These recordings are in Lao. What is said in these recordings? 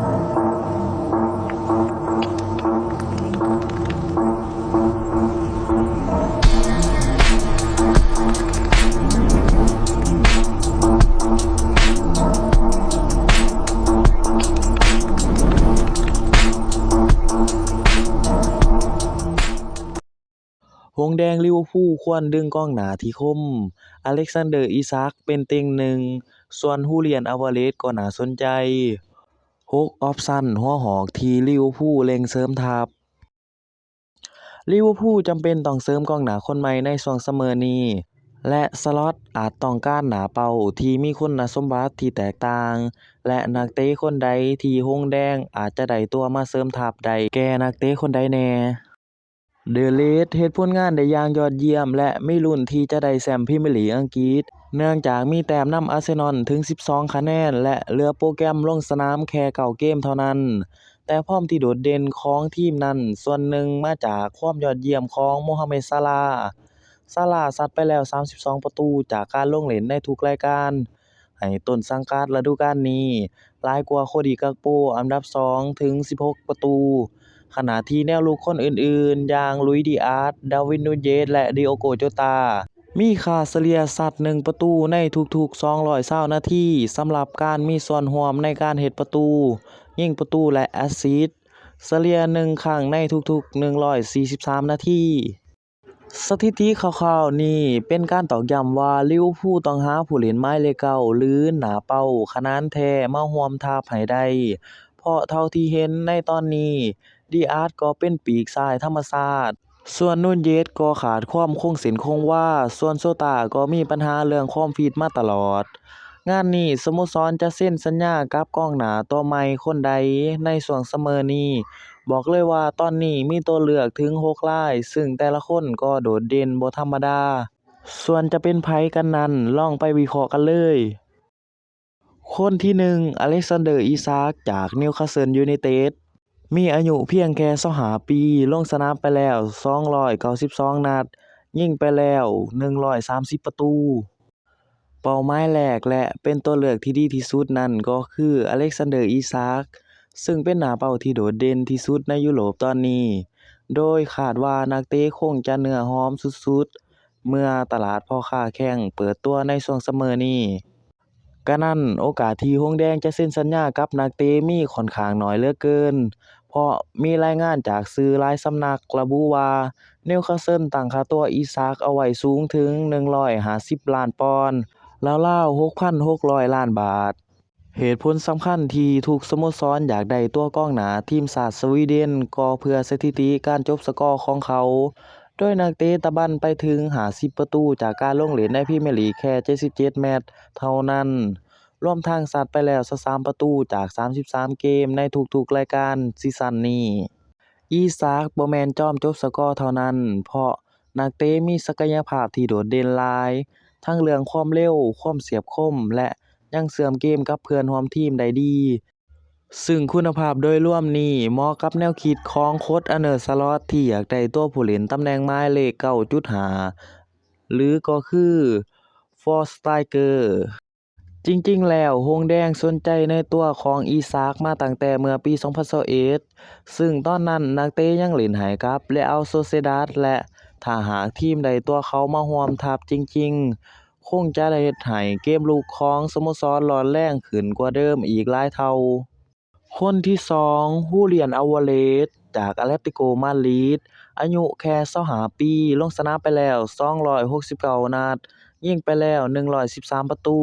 ຫົງແດງລິເວີພູຄວນດຶງກອງໜ້າທີ່ຄົມ ອາເລັກຊານເດີ ອີຊາກ ເປັນເຕັ່ງໜຶ່ງ, ສ່ວນ ຮູ້ລຽນ ອາວາເຣດ ກໍໜ້າສົນໃຈ. ຫົກ ອອບຊັນຫົວຫອກທີ່ລິເວີພູເລັ່ງເສີມທັບ. ລິເວີພູຈຳເປັນຕ້ອງເສີມກອງໜ້າຄົນໃໝ່ໃນຊ່ວງຊັມເມີນີ້ ແລະ ສະລັອດອາດຕ້ອງການໜ້າເປົ້າທີ່ມີຄຸນນະສົມບັດທີ່ແຕກຕ່າງ ແລະ ນັກເຕະຄົນໃດທີ່ຫົງແດງອາດຈະໄດ້ຕົວະມາເສີມທັບໄດ້ແກ່ນັກເຕະຄົນໃດແດ່. ເດີເຣດເຮັດຜົນງານໄດ້ຢ່າງຍອດຢ້ຽມ ແລະ ມີລຸ້ນທີ່ຈະໄດ້ແຊ້ມພຣີເມຍລີກອັງກິດ ເນື່ອງຈາກມີແຕ້ມນຳອາເຊນອນເຖິງສິບສອງຄະແນນ ແລະ ເຫຼືອໂປຣແກຣມລົງສະໜາມແຄ່ເກົ້າເກມເທົ່ານັ້ນ. ແຕ່ຟອມທີ່ໂດດເດັ່ນຂອງທີມນັ້ນ ສ່ວນໜຶ່ງມາຈາກຄວາມຍອດຢ້ຽມຂອງໂມຮາເມັດ ຊາລາ. ຊາລາຊັດໄປແລ້ວສາມສິບສອງປະຕູຈາກການລົງເລ່ນໃນທຸກລາຍການ ໃຫ້ຕົ້ນສັງກັດລະດູການນີ້ ຫຼາຍກວ່າໂຄດີ ກາກໂປ ອັນດັບສອງ ເຖິງສິບຫົກປະຕູ, ຂະນະທີ່ແນວລຸກຄົນອື່ນໆ ຢ່າງ ລຸຍ ດີອາດ, ດາວິນ ນູນເຢດ ແລະ ດີໂອໂກ ໂຈຕາ ມີຄ່າສະເລ່ຍຊັດໜຶ່ງປະຕູໃນທຸກໆສອງຮ້ອຍຊາວນາທີ. ສຳລັບການມີສ່ວນຮ່ວມໃນການເຮັດປະຕູ, ຍິງປະຕູ ແລະ ແອັດຊິດ ສະເລ່ຍໜຶ່ງຄັ້ງໃນທຸກໆໜຶ່ງຮ້ອຍສີ່ສິບສາມນາທີ. ສະຖິຕິຄ່າວໆນີ້ເປັນການຕອກຢ້ຳວ່າ ລິເວີພູຕ້ອງຫາຜູ້ຫຼິ້ນໝາຍເລກເກົ້າ ຫຼື ໜ້າເປົ້າຂະໜານແທ້ມາຮ່ວມທັບໃຫ້ໄດ້, ເພາະເທົ່າທີ່ເຫັນໃນຕອນນີ້ ດີອາດກໍເປັນປີກຊ້າຍທຳມະຊາດ, ສ່ວນນູນເຢດກໍຂາດຄວາມຄົງເສັ້ນຄົງວາ, ສ່ວນໂຊຕາກໍມີບັນຫາເລື່ອງຄວາມຟິດມາຕະຫຼອດ. ງານນີ້ສະໂມສອນຈະເຊັນສັນຍາກັບກອງໜ້າຕົວໃໝ່ຄົນໃດໃນຊ່ວງຊັມເມີນີ້? ບອກເລີຍວ່າຕອນນີ້ມີຕົວເລືອກເຖິງຫົກລາຍ, ຊຶ່ງແຕ່ລະຄົນກໍໂດດເດັ່ນບໍ່ທຳມະດາ. ສ່ວນຈະເປັນໃຜກັນນັ້ນ, ລອງໄປວິເຄາະກັນເລີຍ. ຄົນທີໜຶ່ງ ອາເລັກຊານເດີ ອີຊາກ ຈາກ ນິວຄາສເຊິນ ຢູໄນເຕັດ ມີອາຍຸພຽງແຄ່ຊາວຫ້າປີ, ລົງສະໜາມໄປແລ້ວສອງຮ້ອຍເກົ້າສິບສອງນັດ, ຍິງໄປແລ້ວໜຶ່ງຮ້ອຍສາມສິບປະຕູ. ເປົ້າໝາຍແລກ ແລະ ເປັນຕົວເລືອກທີ່ດີທີ່ສຸດນັ້ນກໍຄື ອາເລັກຊານເດີ ອີຊາກ ຊຶ່ງເປັນໜ້າເປົ້າທີ່ໂດດເດັ່ນທີ່ສຸດໃນຢູໂຣບຕອນນີ້, ໂດຍຄາດວ່ານັກເຕະຄົງຈະເນື້ອຫອມສຸດໆ ເມື່ອຕະຫຼາດພໍ່ຄ້າແຂ້ງເປີດຕົວໃນຊ່ວງຊັມເມີນີ້. ກະນັ້ນ, ໂອກາດທີ່ຫົງແດງຈະເຊັນສັນຍາກັບນັກເຕະມີຂ້ອນຂ້າງໜ້ອຍເຫຼືອເກີນ, ເພາະມີລາຍງານຈາກສື່ຫຼາຍສຳນັກລະບຸວ່າ ນິວຄາສເຊິນຕັ້ງຄ່າຕົວອີຊາກເອົາໄວ້ສູງເຖິງໜຶ່ງຮ້ອຍຫ້າສິບລ້ານປອນ, ລາວໆຫົກພັນຫົກຮ້ອຍລ້ານບາດ. ເຫດຜົນສຳຄັນທີ່ທຸກສະໂມສອນຢາກໄດ້ຕົວກອງໜ້າທີມຊາດສະວີເດັນ ກໍເພື່ອສະຖິຕິການຈົບສະກໍຂອງເຂົາ, ໂດຍນັກເຕະຕະບັນໄປເຖິງຫ້າສິບປະຕູຈາກການລົງເລ່ນໃນພຣີເມຍລີກແຄ່ເຈັດສິບເຈັດແມັດເທົ່ານັ້ນ, ລວມທັງຊັດໄປແລ້ວຊາວສາມປະຕູຈາກສາມສິບສາມເກມໃນທຸກໆລາຍການຊີຊັນນີ້. ອີຊາກບໍ່ແມ່ນຈອມຈົບສະກໍເທົ່ານັ້ນ, ເພາະນັກເຕະມີສັກກະຍະພາບທີ່ໂດດເດັ່ນຫຼາຍ, ທັງເລື່ອງຄວາມເລັວ, ຄວາມສຽບຄົມ ແລະ ຍັງເຊື່ອມເກມກັບເພື່ອນຮ່ວມທີມໄດ້ດີ. ຊຶ່ງຄຸນນະພາບໂດຍລວມນີ້ເໝາະກັບແນວຄິດຂອງໂຄດ ອາເນີ ສະລັອດ ທີ່ຢາກໄດ້ຕົວຜູ້ຫຼິ້ນຕຳແໜ່ງໝາຍເລກເກົ້າຈຸດຫ້າ ຫຼື ກໍຄື ຟໍສະໄຕເກີ. ຈິງໆແລ້ວ, ຫົງແດງສົນໃຈໃນຕົວຂອງອີຊາກມາຕັ້ງແຕ່ເມື່ອປີສອງພັນຊາວເອັດ ຊຶ່ງຕອນນັ້ນນັກເຕະຍັງຫຼິ້ນໃຫ້ກັບ ເຣອັລ ໂຊເຊດັດ ແລະ ຖ້າຫາກທີມໄດ້ຕົວເຂົາມາຮ່ວມທັບຈິງໆ, ຄົງຈະໄດ້ເຮັດໃຫ້ເກມລຸກຂອງສະໂມສອນຮ້ອນແຮງຂຶ້ນກວ່າເດີມອີກຫຼາຍເທົ່າ. ຄົນທີສອງ ຮູ້ລຽນ ອາວາເຣດ ຈາກ ອາເລັດຕິໂກ ມາດຣິດ ອາຍຸແຄ່ຊາວຫ້າປີ, ລົງສະໜາມໄປແລ້ວສອງຮ້ອຍຫົກສິບເກົ້ານັດ, ຍິງໄປແລ້ວໜຶ່ງຮ້ອຍສິບສາມປະຕູ.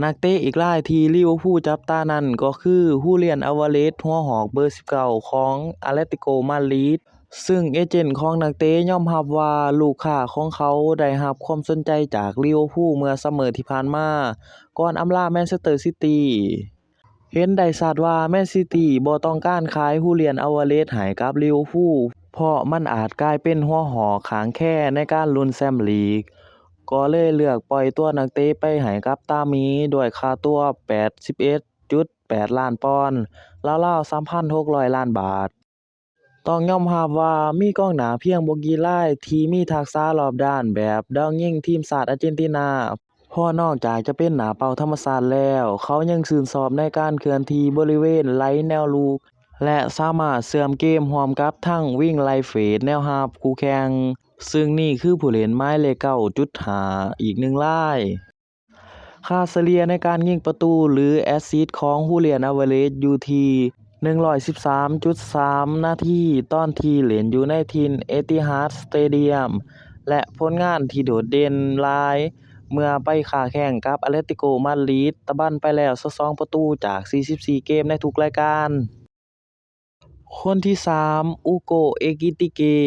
ນັກເຕະອີກລາຍທີ່ລິເວີພູຈັບຕານັ້ນກໍຄື ຮູ້ລຽນ ອາວາເຣດ ຫົວຫອກເບີສິບເກົ້າຂອງ ອາເລັດຕິໂກ ມາດຣິດ, ຊຶ່ງເອເຈັນຂອງນັກເຕະຍອມຮັບວ່າລູກຄ້າຂອງເຂົາໄດ້ຮັບຄວາມສົນໃຈຈາກລິເວີພູເມື່ອຊັມເມີທີ່ຜ່ານມາ ກ່ອນອຳລາແມນເຊສເຕີຊິຕີ. ເຫັນໄດ້ຊັດວ່າແມນຊິຕີບໍ່ຕ້ອງການຂາຍ ຮູ້ລຽນ ອາວາເຣດ ໃຫ້ກັບລິເວີພູ ເພາະມັນອາດກາຍເປັນຫົວຫອກຂ້າງແຄໃນການລຸ້ນແຊ້ມລີກ, ກໍເລີຍເລືອກປ່ອຍຕົວນັກເຕະໄປໃຫ້ກັບຕາມີດ້ວຍຄ່າຕົວແປດສິບເອັດຈຸດແປດລ້ານປອນ, ລາວໆສາມພັນຫົກຮ້ອຍລ້ານບາດ. ຕ້ອງຍອມຮັບວ່າມີກອງໜ້າພຽງບໍ່ກີ່ລາຍທີ່ມີທັກສະລອບດ້ານແບບດາວຍິງທີມຊາດອາເຈນຕິນາ, ເພາະນອກຈາກຈະເປັນໜ້າເປົ້າທຳມະຊາດແລ້ວ, ເຂົາຍັງຊື່ນຊອບໃນການເຄື່ອນທີ່ບໍລິເວນໄຫຼແນວລຸກ ແລະ ສາມາດເຊື່ອມເກມຮ່ວມກັບທັງວິງໄລເຟດແນວຮັບຄູ່ແຂ່ງ, ຊຶ່ງນີ້ຄືຜູ້ຫຼິ້ນໝາຍເລກເກົ້າຈຸດຫ້າ ອີກໜຶ່ງລາຍ. ຄ່າສະເລ່ຍໃນການຍິງປະຕູ ຫຼື ແອັດຊິດ ຂອງ Julian Alvarez ຢູ່ທີ່ ໜຶ່ງຮ້ອຍສິບສາມຈຸດສາມນາທີ ຕອນທີ່ຫຼິ້ນຢູ່ໃນຖິ່ນ Etihad Stadium ແລະ ຜົນງານທີ່ໂດດເດັ່ນຫຼາຍເມື່ອໄປຄ້າແຂ່ງກັບ Atletico Madrid ຕະບັນໄປແລ້ວຊາວສອງປະຕູຈາກສີ່ສິບສີ່ເກມໃນທຸກລາຍການ. ຄົນທີສາມ Ugo Ekitike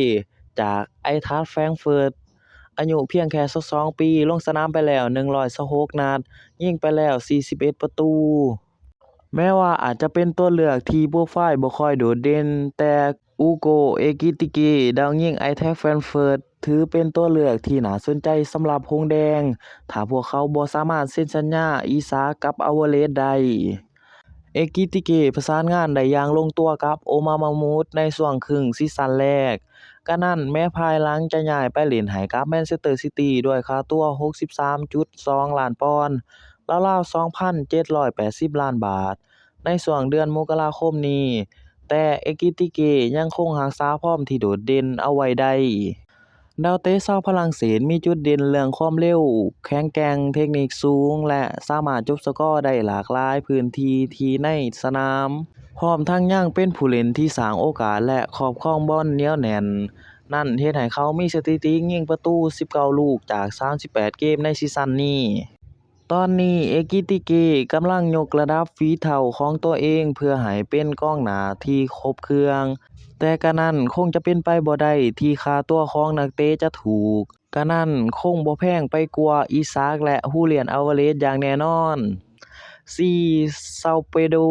ຈາກ Eintracht Frankfurt ອາຍຸພຽງແຄ່ຊາວສອງປີ, ລົງສະໜາມໄປແລ້ວໜຶ່ງຮ້ອຍຊາວຫົກນັດ, ຍິງໄປແລ້ວສີ່ສິບເອັດປະຕູ. ແມ້ວ່າອາດຈະເປັນຕົວເລືອກທີ່ໂປຣໄຟລ໌ບໍ່ຄ່ອຍໂດດເດັ່ນ, ແຕ່ Ugo Ekitike ດາວຍິງ Eintracht Frankfurt ຖືເປັນຕົວເລືອກທີ່ໜ້າສົນໃຈສຳລັບຫົງແດງ, ຖ້າພວກເຂົາບໍ່ສາມາດເຊັນສັນຍາ Isak ກັບ Alvarez ໄດ້. ເອກິຕິເກ ປະສານງານໄດ້ຢ່າງລົງຕົວກັບໂອມາມາມູດໃນຊ່ວງຄຶ່ງຊີຊັນແລກ. ກະນັ້ນ, ແມ້ພາຍຫຼັງຈະຍ້າຍໄປຫຼິ້ນໃຫ້ກັບແມນເຊສເຕີຊິຕີດ້ວຍຄ່າຕົວຫົກສິບສາມຈຸດສອງລ້ານປອນ, ລາວໆສອງພັນເຈັດຮ້ອຍແປດສິບລ້ານບາດ, ໃນຊ່ວງເດືອນມົກກະລາຄົມນີ້, ແຕ່ເອກິຕິເກຍັງຄົງຮັກສາຟອມທີ່ໂດດເດັ່ນເອົາໄວ້ໄດ້. ດາວເຕະຊາວຝຣັ່ງເສດມີຈຸດເດັ່ນເລື່ອງຄວາມເລັວ, ແຂງແກ່ງ, ເທັກນິກສູງ ແລະ ສາມາດຈົບສະກໍໄດ້ຫຼາກຫຼາຍພື້ນທີ່ທີ່ໃນສະໜາມ, ພ້ອມທັງຍັງເປັນຜູ້ຫຼິ້ນທີ່ສ້າງໂອກາດ ແລະ ຄອບຄອງບອນໜຽວແໜ້ນ. ນັ້ນເຮັດໃຫ້ເຂົາມີສະຖິຕິຍິງປະຕູສິບເກົ້າລູກຈາກສາມສິບແປດເກມໃນຊີຊັນນີ້. ຕອນນີ້ ເອກິຕິເກກຳລັງຍົກລະດັບຝີເທົ້າຂອງຕົວເອງເພື່ອໃຫ້ເປັນກອງໜ້າທີ່ຄົບເຄື່ອງ, ແຕ່ກະນັ້ນຄົງຈະເປັນໄປບໍ່ໄດ້ທີ່ຄ່າຕົວຂອງນັກເຕະຈະຖືກ, ກະນັ້ນຄົງບໍ່ແພງໄປກວ່າອີຊາກ ແລະ Julian Alvarez ຢ່າງແນ່ນອນ. ສີ່ João Pedro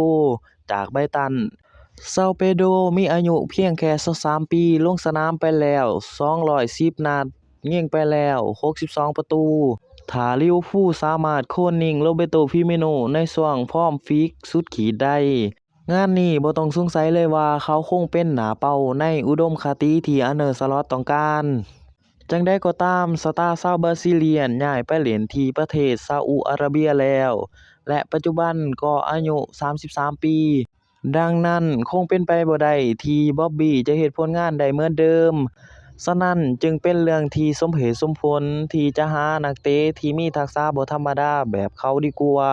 ຈາກໄບຕັນ. João Pedro ມີອາຍຸພຽງແຄ່ຊາວສາມປີ, ລົງສະໜາມໄປແລ້ວສອງຮ້ອຍສິບນັດ, ຍິງໄປແລ້ວຫົກສິບສອງປະຕູ. ຖ້າລິເວີພູລສາມາດໂຄນນິງໂຣເບີໂຕ ຟີເມໂນ ໃນຊ່ວງຟອມຟິກສຸດຂີດໄດ້, ງານນີ້ບໍ່ຕ້ອງສົງໄສເລີຍວ່າເຂົາຄົງເປັນໜ້າເປົ້າໃນອຸດົມຄະຕິທີ່ອາເນີ ສະລັອດ ຕ້ອງການ. ຈັ່ງໃດກໍຕາມ, ສະຕາຊາວບຣາຊິລຽນຍ້າຍໄປຫຼິ້ນທີ່ປະເທດຊາອຸອາຣາເບຍແລ້ວ ແລະ ປັດຈຸບັນກໍອາຍຸສາມສິບສາມປີ. ດັ່ງນັ້ນ, ຄົງເປັນໄປບໍ່ໄດ້ທີ່ບອບບີຈະເຮັດຜົນງານໄດ້ເໝືອນເດີມ. ສະນັ້ນຈຶ່ງເປັນເລື່ອງທີ່ສົມເຫດສົມຜົນທີ່ຈະຫານັກເຕະທີ່ມີທັກສະບໍ່ທຳມະດາແບບເຂົາດີກວ່າ.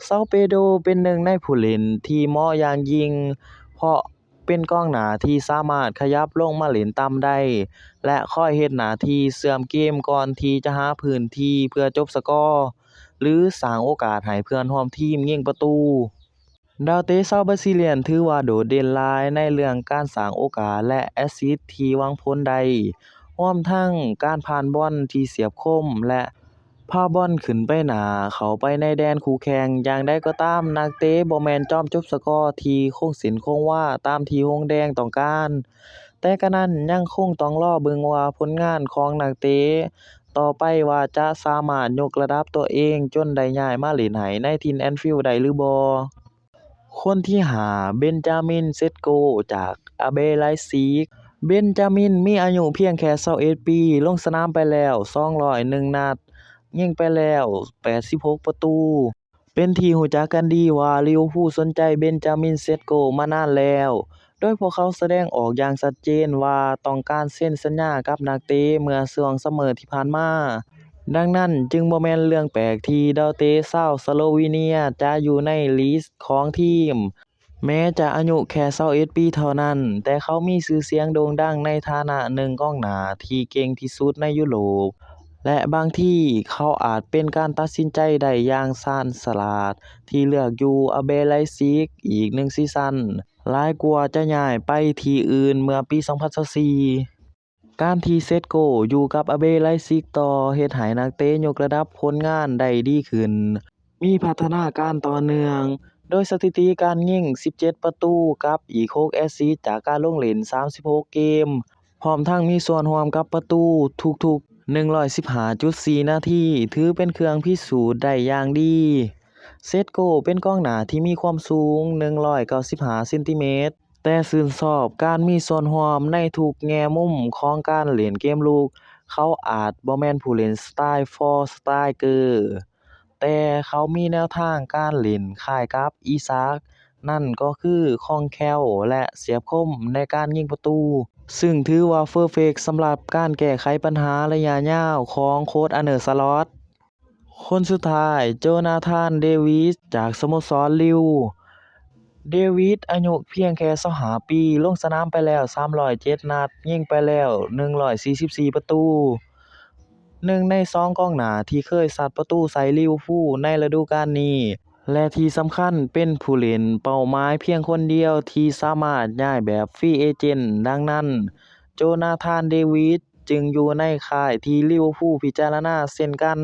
ຊາວເປໂດເປັນໜຶ່ງໃນຜູ້ຫຼິ້ນທີ່ເໝາະຢ່າງຍິ່ງ, ເພາະເປັນກອງໜ້າທີ່ສາມາດຂະຫຍັບລົງມາຫຼິ້ນຕ່ຳໄດ້ ແລະ ຄອຍເຮັດໜ້າທີ່ເຊື່ອມເກມກ່ອນທີ່ຈະຫາພື້ນທີ່ເພື່ອຈົບສະກໍ ຫຼື ສ້າງໂອກາດໃຫ້ເພື່ອນຮ່ວມທີມຍິງປະຕູ. ດາວເຕະຊາວບຣາຊິລຽນຖືວ່າໂດດເດັ່ນຫຼາຍໃນເລື່ອງການສ້າງໂອກາດ ແລະ ແອັດຊິດທີ່ຫວັງຜົນໄດ້, ຮວມທັງການຜ່ານບອນທີ່ສຽບຄົມ ແລະ ພາບອນຂຶ້ນໄປໜ້າເຂົ້າໄປໃນແດນຄູ່ແຂ່ງ. ຢ່າງໃດກໍຕາມ, ນັກເຕະບໍ່ແມ່ນຈອມຈົບສະກໍທີ່ຄົງເສັ້ນຄົງວາຕາມທີ່ຫົງແດງຕ້ອງການ, ແຕ່ກະນັ້ນຍັງຄົງຕ້ອງລໍເບິ່ງວ່າຜົນງານຂອງນັກເຕະຕໍ່ໄປວ່າຈະສາມາດຍົກລະດັບຕົວເອງຈົນໄດ້ຍ້າຍມາຫຼິ້ນໃຫ້ໃນຖິ່ນແອນຟິວໄດ້ຫຼືບໍ່. ຄົນທີຫ້າ ເບນຈາມິນ ເຊັດໂກ ຈາກ ອາຣ໌ເບ ໄລຊິກ. ເບນຈາມິນມີອາຍຸພຽງແຄ່ຊາວເອັດປີ, ລົງສະໜາມໄປແລ້ວສອງຮ້ອຍໜຶ່ງນັດ, ຍິງໄປແລ້ວແປດສິບຫົກປະຕູ. ເປັນທີ່ຮູ້ຈັກກັນດີວ່າ ລິເວີພູລສົນໃຈເບນຈາມິນ ເຊັດໂກ ມານານແລ້ວ, ໂດຍພວກເຂົາສະແດງອອກຢ່າງຊັດເຈນວ່າຕ້ອງການເຊັນສັນຍາກັບນັກເຕະເມື່ອຊ່ວງຊັມເມີທີ່ຜ່ານມາ. ດັ່ງນັ້ນຈຶ່ງບໍ່ແມ່ນເລື່ອງແປກທີ່ດາວເຕະຊາວສະໂລເວເນຍຈະຢູ່ໃນລິສຂອງທີມ. ແມ້ຈະອາຍຸແຄ່ຊາວເອັດປີເທົ່ານັ້ນ, ແຕ່ເຂົາມີຊື່ສຽງໂດ່ງດັງໃນຖານະໜຶ່ງກອງໜ້າທີ່ເກັ່ງທີ່ສຸດໃນຢູໂຣບ, ແລະ ບາງທີເຂົາອາດເປັນການຕັດສິນໃຈໄດ້ຢ່າງຊານສະຫຼາດທີ່ເລືອກຢູ່ ອາຣ໌ເບ ໄລຊິກ ອີກໜຶ່ງຊີຊັນ, ຫຼາຍກວ່າຈະຍ້າຍໄປທີ່ອື່ນເມື່ອປີສອງພັນຊາວສີ່. ການທີ່ເຊັດໂກຢູ່ກັບ ອາຣ໌ເບ ໄລຊິກ ຕໍ່ ເຮັດໃຫ້ນັກເຕະຍົກລະດັບຜົນງານໄດ້ດີຂຶ້ນ, ມີພັດທະນາການຕໍ່ເນື່ອງ, ໂດຍສະຖິຕິການຍິງສິບເຈັດປະຕູກັບອີກຫົກແອັດຊິດຈາກການລົງຫຼິ້ນສາມສິບຫົກເກມ, ພ້ອມທັງມີສ່ວນຮ່ວມກັບປະຕູທຸກໆໜຶ່ງຮ້ອຍສິບຫ້າຈຸດສີ່ນາທີ, ຖືເປັນເຄື່ອງພິສູດໄດ້ຢ່າງດີ. ເຊັດໂກເປັນກອງໜ້າທີ່ມີຄວາມສູງໜຶ່ງຮ້ອຍເກົ້າສິບຫ້າເຊັນຕີແມັດ, ແຕ່ຊື່ນຊອບການມີສ່ວນຮ່ວມໃນທຸກແງ່ມຸມຂອງການຫຼິ້ນເກມລຸກ, ເຂົາອາດບໍ່ແມ່ນຜູ້ຫຼິ້ນສະໄຕຟອສະໄຕເກີ ແຕ່ເຂົາມີແນວທາງການຫຼິ້ນຄ້າຍກັບອີຊັກ, ນັ້ນກໍຄືຄ່ອງແຄ້ວ ແລະ ສຽບຄົມໃນການຍິງປະຕູ, ຊຶ່ງຖືວ່າເພີເຟັກສຳລັບການແກ້ໄຂບັນຫາໄລຍະຍາວຂອງໂຄດ Arne Slot. ຄົນສຸດທ້າຍ, ໂຈນາທານ ເດວິດ ຈາກສະໂມສອນລິວ. ເດວິດ ອາຍຸພຽງແຄ່ຊາວຫ້າປີ, ລົງສະໜາມໄປແລ້ວສາມຮ້ອຍເຈັດນັດ, ຍິງໄປແລ້ວໜຶ່ງຮ້ອຍສີ່ສິບສີ່ປະຕູ. ໜຶ່ງໃນສອງກອງໜ້າທີ່ເຄີຍຊັດປະຕູໃສ່ລິເວີພູລໃນລະດູການນີ້ ແລະ ທີ່ສຳຄັນເປັນຜູ້ຫຼິ້ນເປົ້າໝາຍພຽງຄົນດຽວທີ່ສາມາດຍ້າຍແບບຟຣີເອເຈນ, ດັ່ງນັ້ນ ໂຈນາທານ ເດວິດ ຈຶ່ງຢູ່ໃນຄ້າຍທີ່ລິເວີພູລພິຈາລະນາເຊັ່ນກັນ.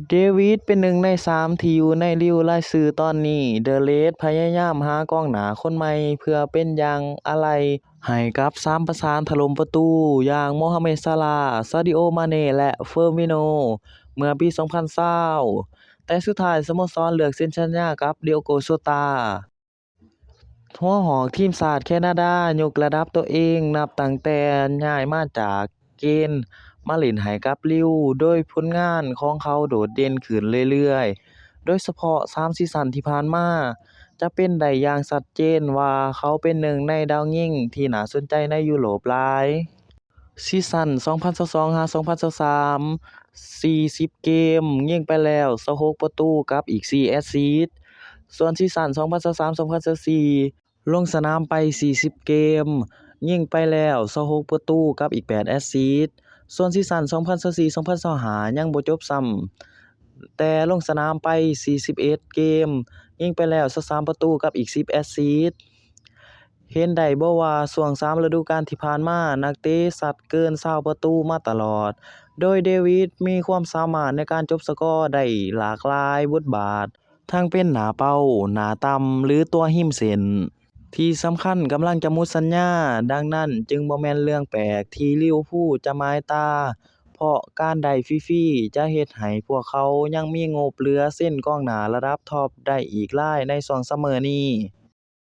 ເດວິດເປັນໜຶ່ງໃນສາມທີ່ຢູ່ໃນລິວລາຍຊື່ຕອນນີ້. ເດີເຣດພະຍາຍາມຫາກອງໜ້າຄົນໃໝ່ເພື່ອເປັນຢ່າງອາໄລໃຫ້ກັບສາມປະສານຖະຫຼົ່ມປະຕູຢ່າງ ໂມຮາເມັດ ຊາລາ, ຊາດິໂອ ມາເນ ແລະ ເຟີມິໂນ ເມື່ອປີສອງພັນຊາວ ແຕ່ສຸດທ້າຍສະໂມສອນເລືອກເຊັນສັນຍາກັບ ດຽໂກ ໂຊຕາ. ຫົວຫອກທີມຊາດແຄນາດາຍົກລະດັບຕົວເອງນັບຕັ້ງແຕ່ຍ້າຍມາຈາກເຈນ ມາຫຼິ້ນໃຫ້ກັບລິວ, ໂດຍຜົນງານຂອງເຂົາໂດດເດັ່ນຂຶ້ນເລື້ອຍໆ, ໂດຍສະເພາະສາມຊີຊັນທີ່ຜ່ານມາ ຈະເຫັນໄດ້ຢ່າງຊັດເຈນວ່າເຂົາເປັນໜຶ່ງໃນດາວຍິງທີ່ໜ້າສົນໃຈໃນຢູໂຣບຫຼາຍ. ຊີຊັນສອງພັນຊາວສອງ ຫາ ສອງພັນຊາວສາມ ສີ່ສິບເກມ, ຍິງໄປແລ້ວຊາວຫົກປະຕູກັບອີກສີ່ແອັດຊິດ. ສ່ວນຊີຊັນສອງພັນຊາວສາມ ສອງພັນຊາວສີ່ ລົງສະໜາມໄປສີ່ສິບເກມ, ຍິງໄປແລ້ວຊາວຫົກປະຕູກັບອີກແປດແອັດຊິດ. ສ່ວນຊີຊັນສອງພັນຊາວສີ່ ສອງພັນຊາວຫ້າ ຍັງບໍ່ຈົບຊ້ຳ, ແຕ່ລົງສະໜາມໄປສີ່ສິບເອັດເກມ, ຍິງໄປແລ້ວຊາວສາມປະຕູກັບອີກສິບແອັດຊິດ. ເຫັນໄດ້ບໍ່ວ່າຊ່ວງສາມລະດູການທີ່ຜ່ານມາ, ນັກເຕະຊັດເກີນຊາວປະຕູມາຕະຫຼອດ, ໂດຍເດວິດມີຄວາມສາມາດໃນການຈົບສະກໍໄດ້ຫຼາກຫຼາຍບົດບາດ, ທັງເປັນໜ້າເປົ້າ, ໜ້າຕ່ຳ ຫຼື ຕົວະຮິມເສັ້ນ. ທີ່ສຳຄັນກຳລັງຈະໝົດສັນຍາ, ດັ່ງນັ້ນຈຶ່ງບໍ່ແມ່ນເລື່ອງແປກທີ່ລິເວີພູລຈະໝາຍຕາ, ເພາະການໄດ້ຟຣີໆຈະເຮັດໃຫ້ພວກເຂົາຍັງມີງົບເຫຼືອເຊັນກອງໜ້າລະດັບທັອບໄດ້ອີກລາຍໃນຊ່ວງຊັມເມີນີ້.